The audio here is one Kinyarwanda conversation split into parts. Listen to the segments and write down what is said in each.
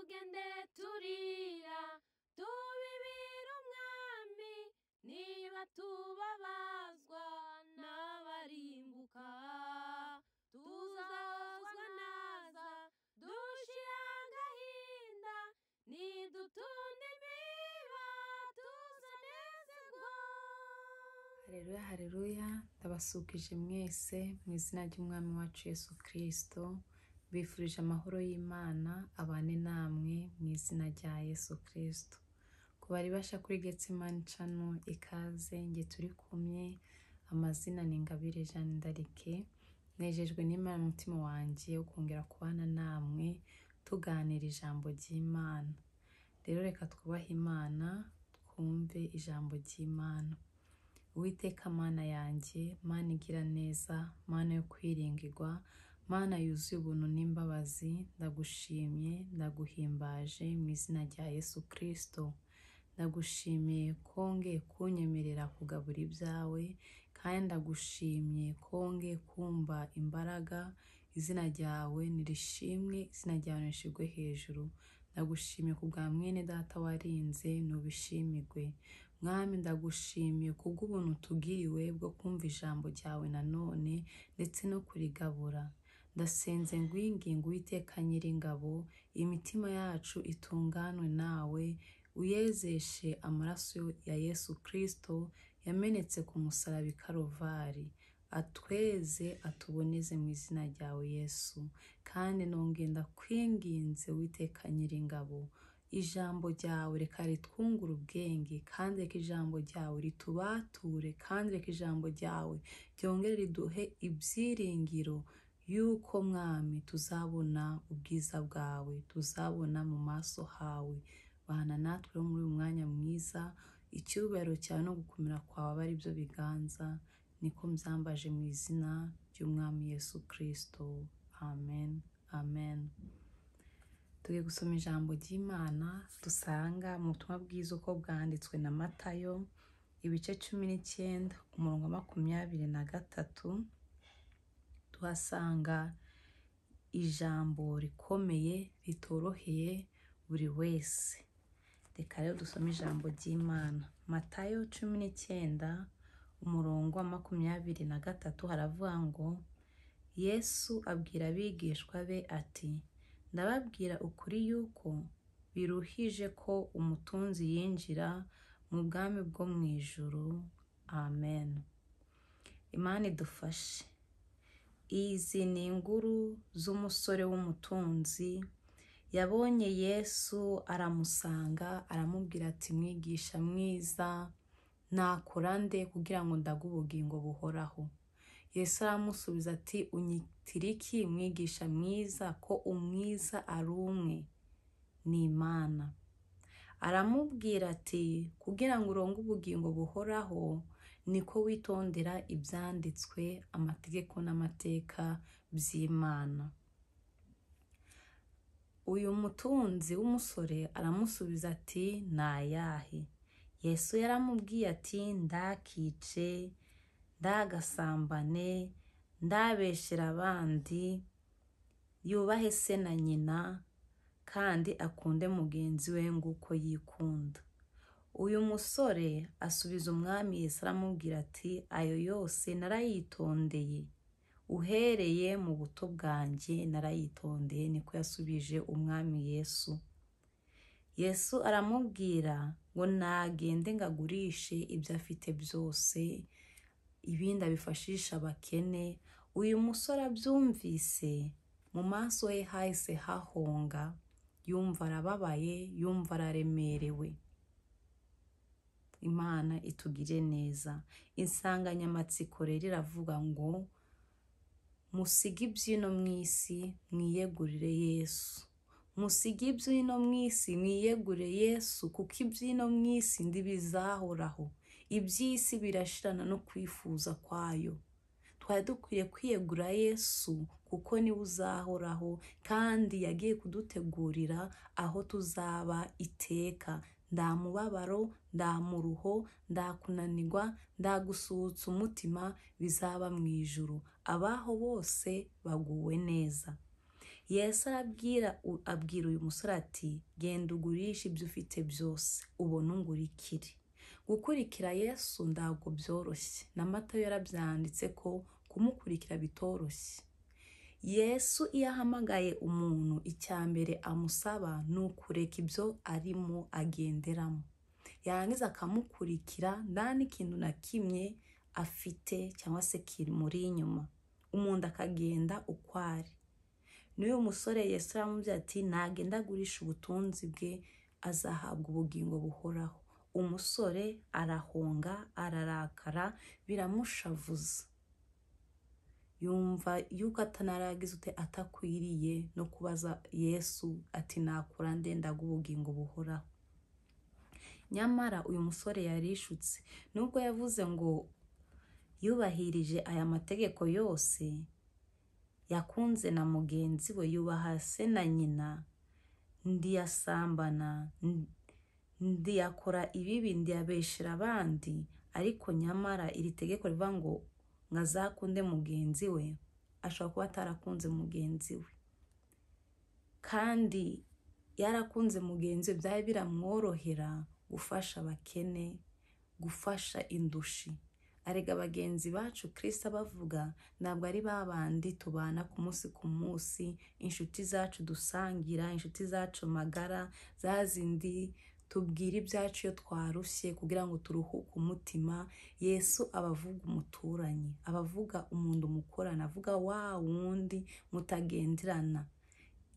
Tugende turira tubibira umwami, niba tubabazwa n'abarimbuka, tuzahozwa naza dushira agahinda, nidutunda imiba tuzanezerwa. Haleluya, haleluya, ndabasukije mwese mu izina ry'Umwami wacu Yesu Kristo, bifurije amahoro y'Imana abane namwe mu izina rya Yesu Kristo. Ku bari basha kuri Getsemani Channel, ikaze, nge turi kumwe, amazina ni Ingabire Jeanne Ndarike, nejejwe n'Imana mu mutima wanjye wo kongera kubana namwe tuganira ijambo ry'Imana. Rero reka twubahe Imana, twumve ijambo ry'Imana. Uwiteka Mana yanjye, Mana igira neza, Mana yo kwiringirwa, Mana yuzuye ubuntu n'imbabazi, ndagushimye, ndaguhimbaje mu izina rya Yesu Kristo. Ndagushimiye ko wongeye kunyemerera kugabura ibyawe, kandi ndagushimye ko wongeye kumva imbaraga, izina ryawe nirishimwe, izina ryawe nirishirwe hejuru. Ndagushimiye ku bwa mwene data warinze, nubishimirwe. Mwami, ndagushimiye kubw'ubuntu tugiriwe bwo kumva ijambo ryawe nanone ndetse no kurigabura. Ndasenze ngwinginga Uwiteka Nyiringabo, imitima yacu itunganwe nawe, uyezeshe amaraso ya Yesu Kristo yamenetse ku musaraba i Karuvali, atweze atuboneze mu izina ryawe Yesu. Kandi nongeye ndakwinginze Uwiteka Nyiringabo, ijambo ryawe reka ritwungure ubwenge, kandi reka ijambo ryawe ritubature, kandi reka ijambo ryawe ryongere riduhe ibyiringiro yuko Mwami tuzabona ubwiza bwawe, tuzabona mu maso hawe. Bana natwe rero muri uyu mwanya mwiza, icyubahiro cyawe no gukomera kwawe abe ari byo biganza, niko mbyambaje mu izina ry'Umwami Yesu Kristo. Amen, amen. Tugiye gusoma ijambo ry'Imana dusanga mu butumwa bwiza uko bwanditswe na Matayo, ibice 19, umurongo wa 23, tuhasanga ijambo rikomeye ritoroheye buri wese. Reka rero dusome ijambo ry'Imana. Matayo 19, umurongo wa 23 haravuga ngo: Yesu abwira abigishwa be ati: ndababwira ukuri yuko biruhije ko umutunzi yinjira mu bwami bwo mu ijuru. Amen. Imana idufashe. Izi ni inkuru z'umusore w'umutunzi yabonye Yesu aramusanga, aramubwira ati: mwigisha mwiza, nakora nde kugira ngo ndage ubugingo buhoraho? Yesu aramusubiza ati: unyitira iki mwigisha mwiza, ko umwiza ari umwe, ni Imana. Aramubwira ati: kugira ngo uronke ubugingo buhoraho, niko witondera ibyanditswe, amategeko n'amateka by'Imana. Uyu mutunzi w'umusore aramusubiza ati: ni ayahe? Yesu yaramubwiye ati: ndakice, ndagasambane, ndabeshera abandi, yubahe se na nyina, kandi akunde mugenzi we nguko yikunda. Uyu musore asubiza Umwami Yesu aramubwira ati: ayo yose narayitondeye, uhereye mu buto bwanjye narayitondeye. Niko yasubije Umwami Yesu. Yesu aramubwira ngo nagende ngagurishe ibyo afite byose, ibindi abifashisha abakene. Uyu musore abyumvise, mu maso he hahise hahonga, yumva arababaye, yumva araremerewe. Imana itugire neza. Insanganyamatsiko rero iravuga ngo: musige ibyino mu isi, mwiyegurire Yesu. Musige ibyino mu isi, mwiyegurire Yesu, kuko ibyino mu isi ntibizahoraho. Iby'isi birashirana no kwifuza kwayo. Twari dukwiye kwiyegura Yesu, kuko niwe uzahoraho, kandi yagiye kudutegurira aho tuzaba iteka. Nda mubabaro, nda muruho, nda kunanirwa, nda gusuhutsa umutima bizaba mu ijuru. Abaho bose baguwe neza. Yesu arabwira abwira uyu musore ati genda ugurishe ibyo ufite byose ubone ungurikire. Gukurikira Yesu ntabwo byoroshye, na Matayo yarabyanditse ko kumukurikira bitoroshye. Yesu iyo ahamagaye umuntu, icya mbere amusaba ni ukureka ibyo arimo agenderamo, yarangiza akamukurikira nta n'ikintu na kimwe afite cyangwa se kimuri inyuma, umuntu akagenda uko ari. N'uyu musore Yesu aramubwira ati nagenda agurisha ubutunzi bwe azahabwa ubugingo buhoraho. Umusore arahonga, ararakara, biramushavuza, yumva yuko atanaragize ute atakwiriye no kubaza Yesu ati nakora nde ndaga ubugingo buhoraho. Nyamara uyu musore yarishutse, nubwo yavuze ngo yubahirije aya mategeko yose, yakunze na mugenzi we, yubaha se na nyina, ndiyasambana, ndiyakora ibibi, ndiyabeshera abandi, ariko nyamara iri tegeko rivuga ngo azakunde mugenzi we, ashobora kuba atarakunze mugenzi we. Kandi yarakunze mugenzi we byari biramworohera gufasha abakene, gufasha indushi. Arega bagenzi bacu Kristo abavuga ntabwo ari babandi tubana ku munsi ku munsi, inshuti zacu dusangira, inshuti zacu magara, za zindi tubwira ibyacu iyo twarushye kugira ngo turuhuke umutima. Yesu abavuga umuturanyi, abavuga umuntu mukorana, avuga wa wundi mutagenderana.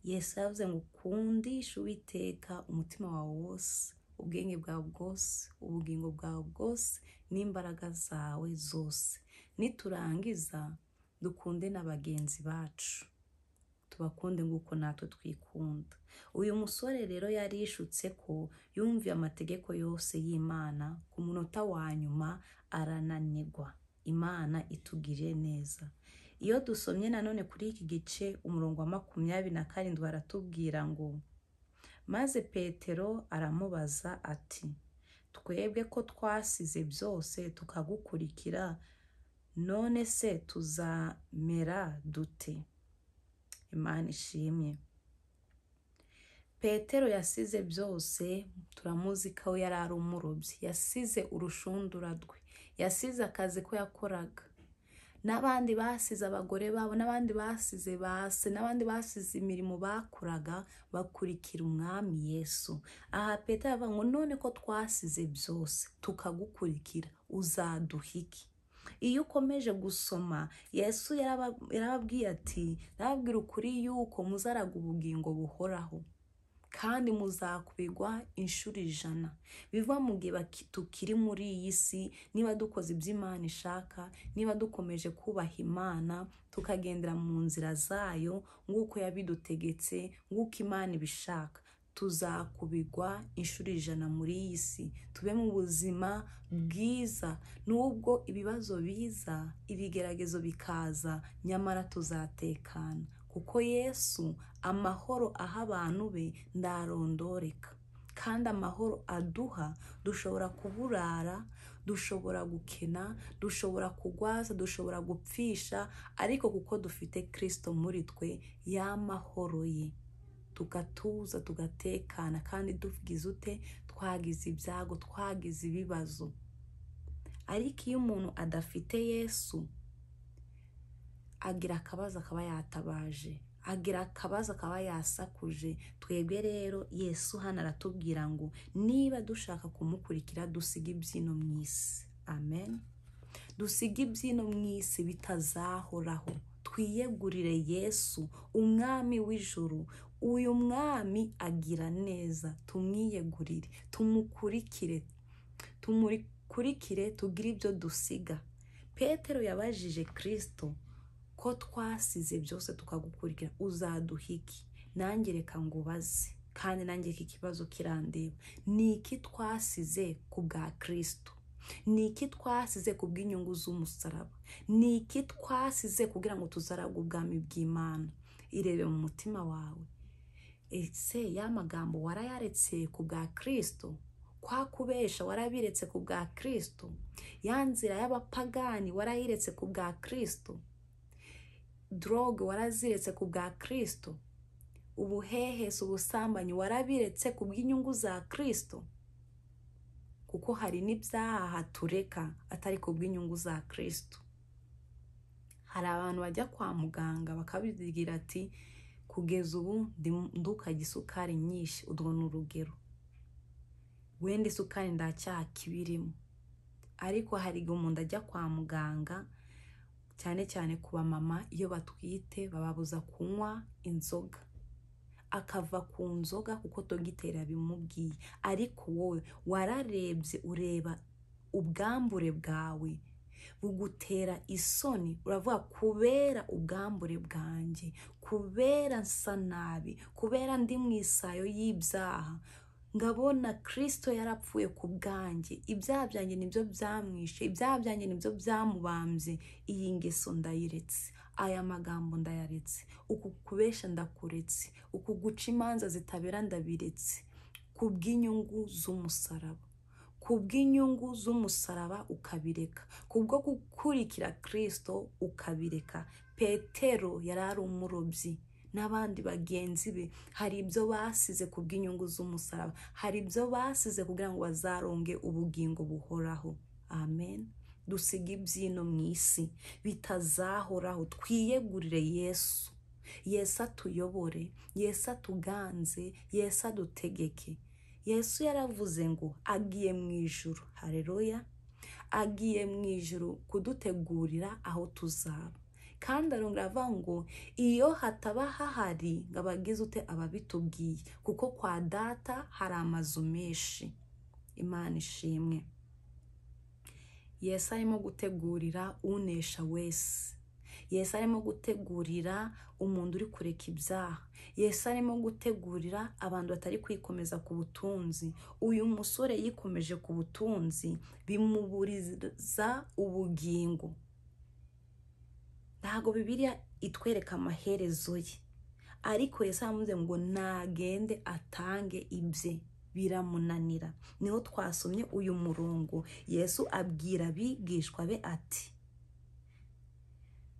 Yesu yavuze ngo ukundishe Uwiteka umutima wawe wose, ubwenge bwawe bwose, ubugingo bwawe bwose n'imbaraga zawe zose. Niturangiza dukunde na bagenzi bacu, tubakunde nk'uko natwe twikunda. Uyu musore rero yarishutse ko yumviye amategeko yose y'Imana, ku munota wa nyuma arananirwa. Imana itugirire neza. Iyo dusomye nanone kuri iki gice umurongo wa 27 baratubwira ngo maze Petero aramubaza ati twebwe ko twasize byose tukagukurikira, none se tuzamera dute? Imana ishimwe. Petero yasize byose, turamuzi ko yari ari umurobyi, yasize urushundura rwe, yasize akazi ko yakoraga, n'abandi basize abagore babo, n'abandi basize base, n'abandi basize imirimo bakoraga bakurikira umwami Yesu. Aha Petero avuga ngo none ko twasize byose tukagukurikira uzaduha iki? Iyo ukomeje gusoma Yesu yarababwiye ati ndababwira ukuri yuko muzaraga ubugingo buhoraho kandi muzakubigwa inshuro 100. Biva mu gihe tukiri muri iyi si, niba dukoze ibyo Imana ishaka, niba dukomeje kubaha Imana, tukagendera mu nzira zayo nk'uko yabidutegetse, nk'uko Imana ibishaka, tuzakubigwa inshuro 100 muri iyi si, tube mu buzima bwiza. Nubwo ibibazo biza, ibigeragezo bikaza, nyamara tuzatekana, kuko Yesu amahoro aha abantu be ndarondoreka. Kandi amahoro aduha, dushobora kuburara, dushobora gukena, dushobora kugwaza, dushobora gupfisha, ariko kuko dufite Kristo muri twe, ya mahoro ye tugatuza, tugatekana. Kandi tugize ute? Twagize ibyago, twagize ibibazo. Ariko iyo umuntu adafite Yesu, agira akabazo akaba yatabaje, agira akabazo akaba yasakuje. Twebwe rero Yesu hano aratubwira ngo niba dushaka kumukurikira dusiga ibyino mu isi. Amen. Dusiga ibyino mu isi bitazahoraho, twiyegurire Yesu umwami w'ijuru. Uyu mwami agira neza, tumwiyegurire, tumukurikire, tumukurikire, tugire ibyo dusiga. Petero yabajije Kristo ko twasize byose tukagukurikira uzaduha iki? Nanjye reka ngubaze, kandi nanjye iki kibazo kirandeba. Ni iki twasize ku bwa Kristo? Ni iki twasize ku bw'inyungu z'umusaraba? Ni iki twasize kugira ngo tuzaragwe ubwami bw'Imana? Irebe mu mutima wawe. Ese ya magambo warayaretse ku bwa Kristo? Kwa kubesha warabiretse ku bwa Kristo? Ya nzira y'abapagani warayiretse ku bwa Kristo? Drogue waraziretse ku bwa Kristo? Ubuhehesi, ubusambanyi warabiretse kubw'inyungu za Kristo? Kuko hari n'ibyaha tureka atari kubw'inyungu za Kristo. Hari abantu bajya kwa muganga bakabibwira ati kugeza ubu ndukaga isukari nyinshi, urwo ni urugero, wenda isukari nta cyaha kibirimo. Ariko hari igihe umuntu ajya kwa muganga, cyane cyane ku bamama iyo batwite bababuza kunywa inzoga, akava ku nzoga kuko dogiteri abimubwiye. Ariko wowe wararebye, ureba ubwambure bwawe bugutera isoni, uravuga kubera ubwambure bwanjye, kubera nsa nabi, kubera ndi mu isayo y'ibyaha, ngabona Kristo yarapfuye ku bwanjye, ibyaha byanjye nibyo byamwishe, ibyaha byanjye nibyo byamubambye, iyi ngeso ndayiretse, aya magambo ndayaretse, uku kubesha ndakuretse, uku guca imanza zitabera ndabiretse, kubw'inyungu z'umusaraba. Kubw'inyungu z'umusaraba ukabireka, kubwo gukurikira Kristo ukabireka. Petero yari ari umurobyi n'abandi bagenzi be, hari ibyo basize kubw'inyungu z'umusaraba, hari ibyo basize kugira ngo bazaronge ubugingo buhoraho. Amen. Dusige ibyino mu isi bitazahoraho, twiyegurire Yesu. Yesu atuyobore, Yesu atuganze, Yesu adutegeke. Yesu yaravuze ngo agiye mu ijuru, haleluya, agiye mu ijuru kudutegurira aho tuzaba. Kandi arongera avuga ngo iyo hataba hahari ngo abagize ute ababitubwiye, kuko kwa data hari amazu menshi. Imana ishimwe. Yesu arimo gutegurira unesha wese. Yesu arimo gutegurira umuntu uri kureka ibyaha. Yesu arimo gutegurira abantu batari kwikomeza ku butunzi. Uyu musore yikomeje ku butunzi bimuburiza ubugingo. Ntago Bibiliya itwereka amaherezo ye, ariko Yesu aramuze ngo nagende atange ibye, biramunanira. Niho twasomye uyu murongo. Yesu abwira abigishwa be ati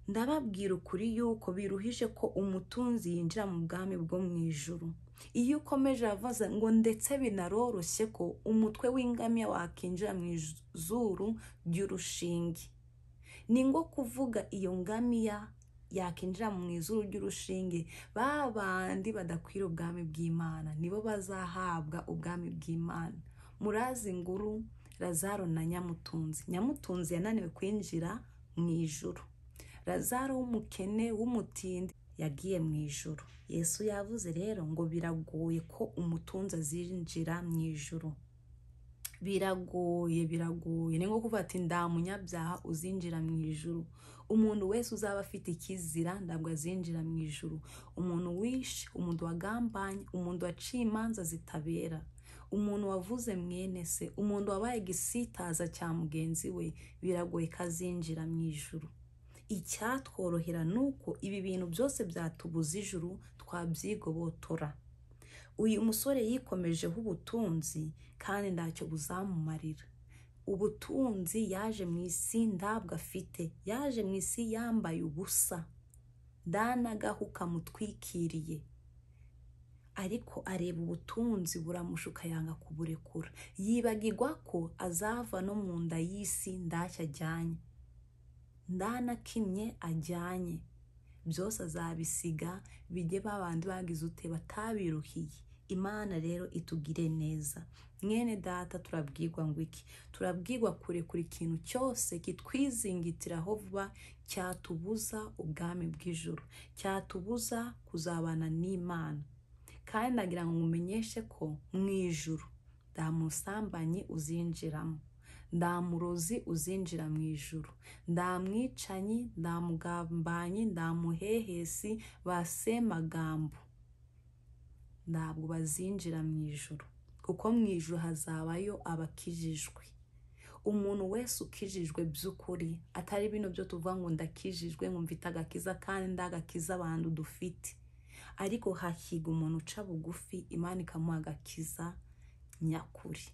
ndababwira ukuri yuko biruhije ko umutunzi yinjira mu bwami bwo mu ijuru. Iyo ukomeje avuze ngo ndetse binaroroshye ko umutwe w'ingamiya wakinjira mu izuru ry'urushinge. Ni ngo kuvuga iyo ngamiya yakinjira mu izuru ry'urushinge, ba bandi badakwira ubwami bw'Imana nibo bazahabwa ubwami bw'Imana. Murazi nguru Lazaro na Nyamutunzi. Nyamutunzi yananiwe kwinjira mu ijuru. Lazaro w'umukene w'umutindi yagiye mu ijuru. Yesu yavuze rero ngo biragoye ko umutunzi azinjira mu ijuru. Biragoye, biragoye. Ni nko kuvuga ati nda munyabyaha uzinjira mu ijuru. Umuntu wese uzaba afite ikizira ntabwo azinjira mu ijuru. Umuntu wishe, umuntu wagambanye, umuntu waciye imanza zitabera, umuntu wavuze mwene se, umuntu wabaye igisitaza cya mugenzi we, biragoye ko azinjira mu ijuru. Icyatworohera nuko ibi bintu byose byatubuza ijuru twabyigobotora. Uyu musore yikomejeho ubutunzi kandi ntacyo buzamumarira. Ubutunzi yaje mu isi ntabwo afite, yaje mu isi yambaye ubusa, ndanagahu kamutwikiriye, ariko areba ubutunzi buramushuka yanga kuburekura, yibagirwa ko azava no mu nda y'isi ndacyo ajyanye, ndanakimye ajyanye, byose azabisiga bijye babandi bagize ute batabiruhiye. Imana rero itugire neza. Mwene data, turabwirwa ngo iki? Turabwirwa kurekura ikintu cyose kitwizingitiraho vuba cyatubuza ubwami bw'ijuru, cyatubuza kuzabana n'Imana. Kandi ndagira ngo mumenyeshe ko mu ijuru nta musambanyi uzinjiramo, nta murozi uzinjira mu ijuru, nta mwicanyi, nta mugambanyi, nta muhehesi, ba semagambo ntabwo bazinjira mu ijuru, kuko mu ijuru hazabayo abakijijwe. Umuntu wese ukijijwe by'ukuri, atari bino byo tuvuga ngo ndakijijwe ngo mfite agakiza kandi ndagakiza abantu dufite, ariko hahiga umuntu uca bugufi Imana ikamuha agakiza nyakuri.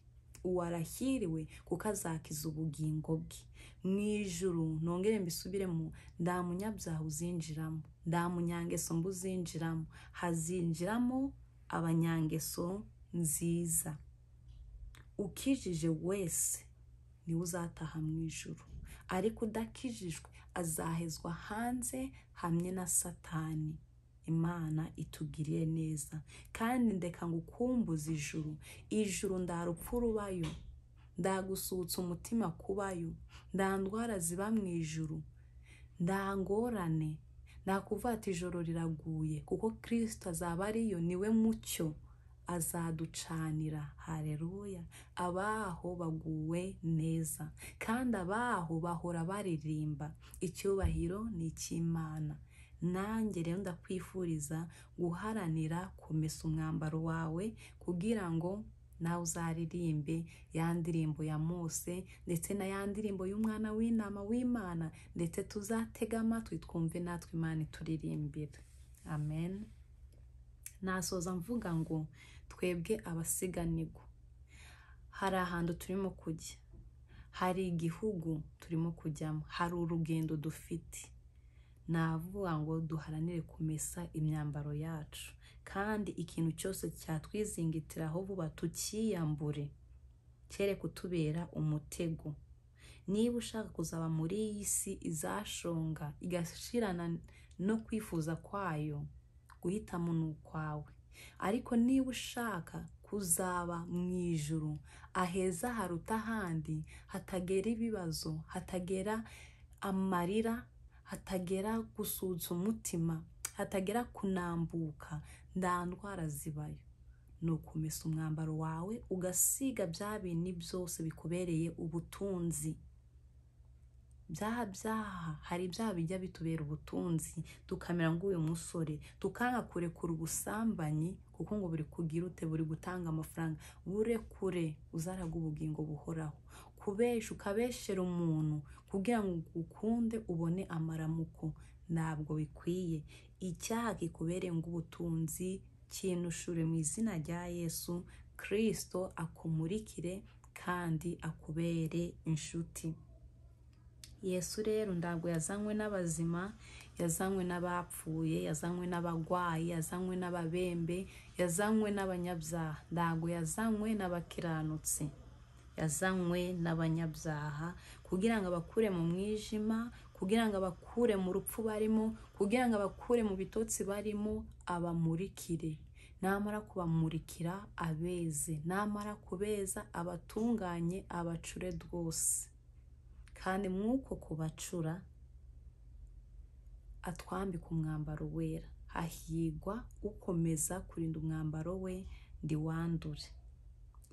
Uwarahiriwe kuko azakiza ubugingo bwe. Mu ijuru nongere mbisubiremo, nta munyabyaha uzinjiramo. Nda munyangeso mbi uzinjiramo, hazinjiramo abanyangeso nziza. Ukijije wese niwe uzataha mu ijuru, ariko udakijijwe azahezwa hanze hamwe na Satani. Imana itugiriye neza. Kandi ndeka ngukumbuze ijuru. Ijuru ndarupfu rubayo, ndagusutsa umutima kubayo, nda ndwara ziba mu ijuru, nda ngorane, ndakuvata ijoro riraguye, kuko Kristo azaba ariyo, niwe mucyo azaducanira. Haleluya! Abaho baguwe neza, kandi abaho bahora baririmba. Icyubahiro ni icy'Imana. Nanjye rero ndakwifuriza guharanira kumesa umwambaro wawe, kugira ngo nawe uzaririmbe ya ndirimbo ya Mose, ndetse na ya ndirimbo y'umwana w'intama w'Imana, ndetse tuzatega amatwi twumve natwe Imana ituririmbira. Amen. Nasoza mvuga ngo twebwe abasiganirwa, hari ahantu turimo kujya, hari igihugu turimo kujyamo, hari urugendo dufite. Navuga ngo duharanire kumesa imyambaro yacu, kandi ikintu cyose cyatwizingitiraho vuba tukiyambure, cyere kutubera umutego. Niba ushaka kuzaba muri iyi si izashonga igashirana no kwifuza kwayo, guhitamo ni ukwawe. Ariko niba ushaka kuzaba mu ijuru aheza haruta ahandi, hatagera ibibazo, hatagera amarira, hatagera gusutsa umutima, hatagera kunambuka, nda ndwara zibayo, ni ukumesa umwambaro wawe ugasiga bya bintu byose bikubereye ubutunzi. Byaha byaha, hari ibyaha bijya bitubera ubutunzi, tukamera nk'uyu musore, tukanga kurekura ubusambanyi, kuko ngo buri kugira ute, buri gutanga amafaranga. Burekure uzaraga ubugingo buhoraho. Kubesha ukabeshera umuntu kugira ngo ukunde ubone amaramuko, ntabwo bikwiye. Icyaha kikubereye nk'ubutunzi, kinushure mu izina rya Yesu Kristo, akumurikire kandi akubere inshuti. Yesu rero ntabwo yazanywe n'abazima, yazanywe n'abapfuye, yazanywe n'abagwayi, yazanywe n'ababembe, yazanywe n'abanyabyaha. Ntabwo yazanywe n'abakiranutsi, yazanywe n'abanyabyaha, kugira ngo abakure mu mwijima, kugira ngo abakure mu rupfu barimo, kugira ngo abakure mu bitotsi barimo, abamurikire. Namara kubamurikira abeze, namara kubeza abatunganye, abacure rwose. Kandi mw'uko kubacura atwambika umwambaro wera. Hahigwa ukomeza kurinda umwambaro we ndiwandure.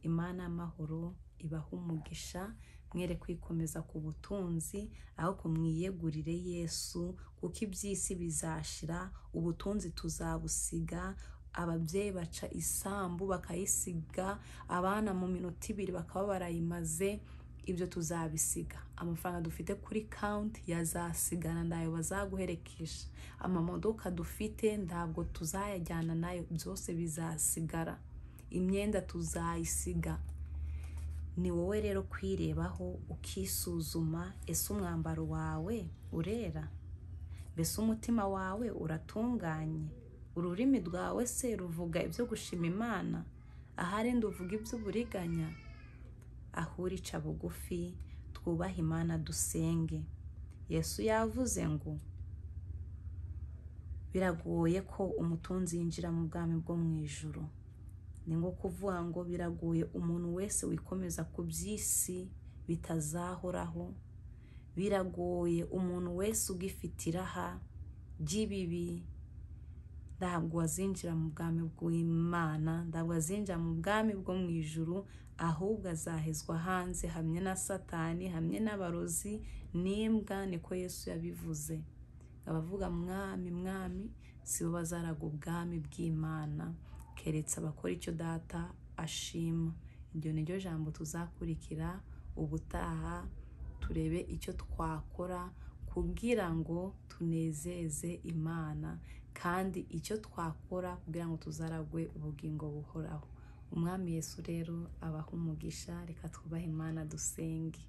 Imana y'amahoro ibaha umugisha, mwere kwikomeza ku butunzi, aho kumwiyegurire Yesu, kuko iby'isi bizashira, ubutunzi tuzabusiga. Ababyeyi baca isambu bakayisiga, abana mu minota ibiri bakaba barayimaze, ibyo tuzabisiga. Amafaranga dufite kuri konti yazasigana, ndayo bazaguherekesha. Amamodoka dufite ntabwo tuzayajyana nayo, byose bizasigara. Imyenda tuzayisiga. Ni wowe rero kwirebaho ukisuzuma, ese umwambaro wawe urera? Mbese umutima wawe uratunganye? Ururimi rwawe se ruvuga ibyo gushima Imana? Ahari nduvuga iby'uburiganya? Aho urica bugufi, twubahe Imana dusenge. Yesu yavuze ngo biragoye ko umutunzi yinjira mu bwami bwo mu ijuru. Ni nko kuvuga ngo biragoye umuntu wese wikomeza ku by'isi bitazahoraho, biragoye umuntu wese ugifite iraha ry'ibibi, ntabwo azinjira mu bwami bw'Imana, ntabwo azinjira mu bwami bwo mu ijuru, ahubwo azahezwa hanze hamwe na Satani, hamwe n'abarozi n'imbwa, niko Yesu yabivuze. Abavuga mwami mwami sibo bazaraga ubwami bw'Imana, keretse abakora icyo data ashima. Iryo ni ryo jambo tuzakurikira ubutaha, turebe icyo twakora kugira ngo tunezeze Imana, kandi icyo twakora kugira ngo tuzaragwe ubugingo buhoraho. Umwami Yesu rero abaha umugisha. Reka twubahe Imana dusenge.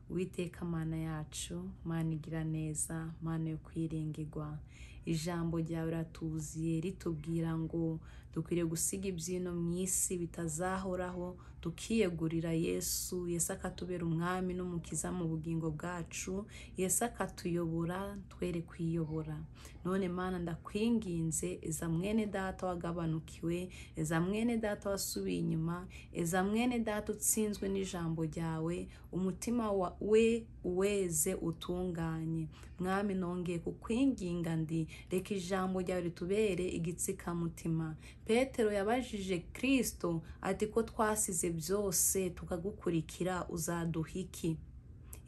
Uwiteka Mana yacu, Mana igira neza, Mana yo kwiringirwa, Ijambo ryawe ratuziye ritubwira ngo dukwiriye gusiga ibyino mu isi bitazahoraho, tukiyegurira Yesu. Yesu akatubera umwami n'umukiza mu bugingo bwacu. Yesu akatuyobora twere kwiyobora. None Mana, ndakwinginze, eza mwene data wagabanukiwe, eza mwene data wasubiye inyuma, eza mwene data utsinzwe n'ijambo ryawe, umutima we uweze utunganye. Mwami, nongeye kukwinginga ndi reka ijambo ryawe ritubere igitsikamutima. Petero yabajije Kristo ati ko twasize byose tukagukurikira uzaduha iki?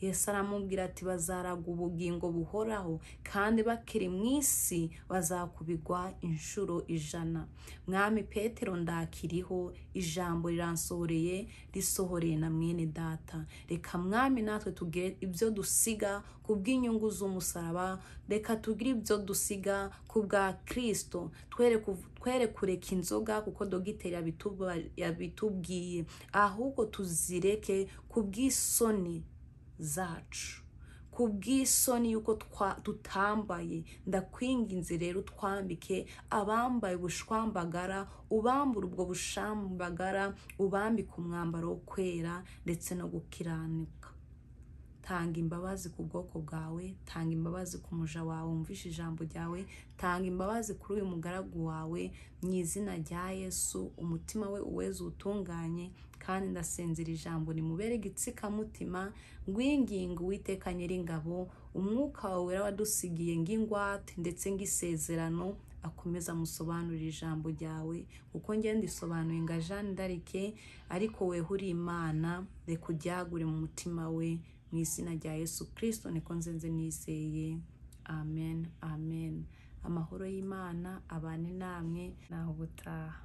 Yesu aramubwira ati bazaraga ubugingo buhoraho, kandi bakiri mu isi bazakubigwa inshuro 100. Mwami, Petero ndakiriho, ijambo riransohoreye, risohoreye na mwene data. Reka Mwami natwe tugire ibyo dusiga ku bw'inyungu z'umusaraba, reka tugire ibyo dusiga ku bwa Kristo. Twere kureka inzoga kuko dogiteri yabitubwiye, ahubwo tuzireke ku bw'isoni zacu, ku bw'isoni yuko tutambaye. Ndakwinginze rero utwambike abambaye ubushwambagara, ubambure ubwo bushambagara, ubambike umwambaro wo kwera ndetse no gukiranuka. Tanga imbabazi ku bwoko bwawe, tanga imbabazi ku muja wawe wumvishe ijambo ryawe, tanga imbabazi kuri uyu mugaragu wawe mu izina rya Yesu. Umutima we uweze utunganye, kandi ndasenzera ijambo rimubere igitsikamutima. Ngwinginga Uwiteka Nyiringabo, umwuka wawe wera wadusigiye ng'ingwate ndetse ng'isezerano, akomeza amusobanurire ijambo ryawe, kuko njye ndisobanuye nga Jeanne d'Arc, ariko weho uri Imana, reka uryagure mu mutima we mu izina rya Yesu Kristo, niko nzenze nizeye. Amen, amen. Amahoro y'Imana abane namwe, naho ubutaha.